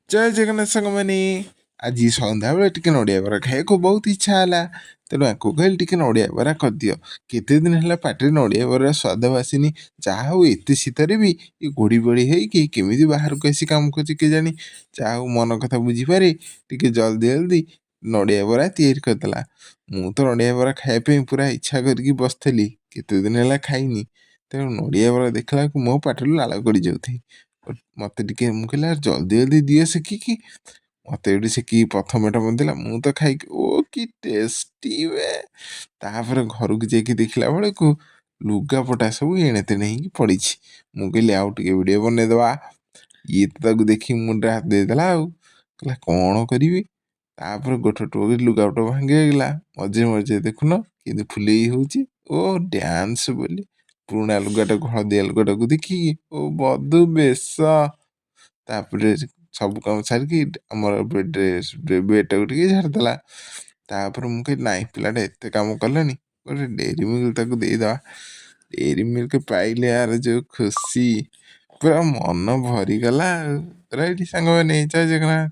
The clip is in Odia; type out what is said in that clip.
ଜୟ ଜଗନ୍ନାଥ ସାଙ୍ଗମାନେ। ଆଜି ସନ୍ଧ୍ୟାବେଳେ ଟିକେ ନଡ଼ିଆ ବରା ଖାଇବାକୁ ବହୁତ ଇଚ୍ଛା ହେଲା, ତେଣୁ ଆକୁ କହିଲି ଟିକେ ନଡ଼ିଆ ବରା କରିଦିଅ। କେତେ ଦିନ ହେଲା ପାଟିରେ ନଡ଼ିଆ ବରା ସ୍ୱାଦ ବାସିନି। ଯାହା ହଉ, ଏତେ ଶୀତରେ ବି ଏ ଘୋଡ଼ି ଘୋଡ଼ି ହେଇକି କେମିତି ବାହାରକୁ ଆସି କାମ କରୁଛି କେଜାଣି। ଯାହା ହଉ, ମନ କଥା ବୁଝିପାରି ଟିକେ ଜଲ୍ଦି ଜଲ୍ଦି ନଡ଼ିଆ ବରା ତିଆରି କରିଦେଲା। ମୁଁ ତ ନଡ଼ିଆ ବରା ଖାଇବା ପାଇଁ ପୁରା ଇଚ୍ଛା କରିକି ବସିଥିଲି, କେତେ ଦିନ ହେଲା ଖାଇନି। ତେଣୁ ନଡ଼ିଆ ବରା ଦେଖିଲା ବେଳକୁ ମୋ ପାଟିରୁ ଲାଳ ଗଡ଼ି ଯାଉଥାଏ। ମୋତେ ଟିକେ, ମୁଁ କହିଲି ଜଲ୍ଦି ଜଲ୍ଦି ଦିଅ ସେକିକି। ମୋତେ ଏଠି ସେକିକି ପ୍ରଥମଟା ମୋତେ ଦେଲା, ମୁଁ ତ ଖାଇକି ଓ କି ଟେଷ୍ଟି ବେ। ତାପରେ ଘରକୁ ଯାଇକି ଦେଖିଲା ବେଳକୁ ଲୁଗାପଟା ସବୁ ଏଣେ ତେଣେ ହେଇକି ପଡ଼ିଛି। ମୁଁ କହିଲି ଆଉ ଟିକେ ଭିଡ଼ିଓ ବନେଇଦେବା। ଇଏ ତ ତାକୁ ଦେଖିକି ମୁଣ୍ଡରେ ହାତ ଦେଇଦେଲା ଆଉ କହିଲା କ'ଣ କରିବି। ତାପରେ ଗୋଟେ ଟୋକି ଲୁଗାପଟା ଭାଙ୍ଗିଗଲା। ମଝିରେ ମଝିରେ ଦେଖୁନ କେମିତି ଫୁଲେଇ ହେଉଛି ଓ ଡ୍ୟାନ୍ସ ବୋଲି, ପୁରୁଣା ଲୁଗାଟାକୁ, ହଳଦିଆ ଲୁଗାଟାକୁ ଦେଖିକି ଓ ବଧୁ ବେଶ। ତାପରେ ସବୁ କାମ ସାରିକି ଆମର ଡ୍ରେସ୍ ବେଡ଼୍ଟାକୁ ଟିକେ ଝାଡ଼ିଦେଲା। ତାପରେ ମୁଁ କହିଲି ନାଇଁ, ପିଲାଟା ଏତେ କାମ କଲାଣି, ଗୋଟେ ଡେରି ମିଲ୍କ ତାକୁ ଦେଇଦେବା। ଡେରି ମିଲ୍କ ପାଇଲେ ଆର ଯେଉଁ ଖୁସି, ପୁରା ମନ ଭରିଗଲା। ଆଉ ରହିଲି ସାଙ୍ଗମାନେ, ଜୟ ଜଗନ୍ନାଥ।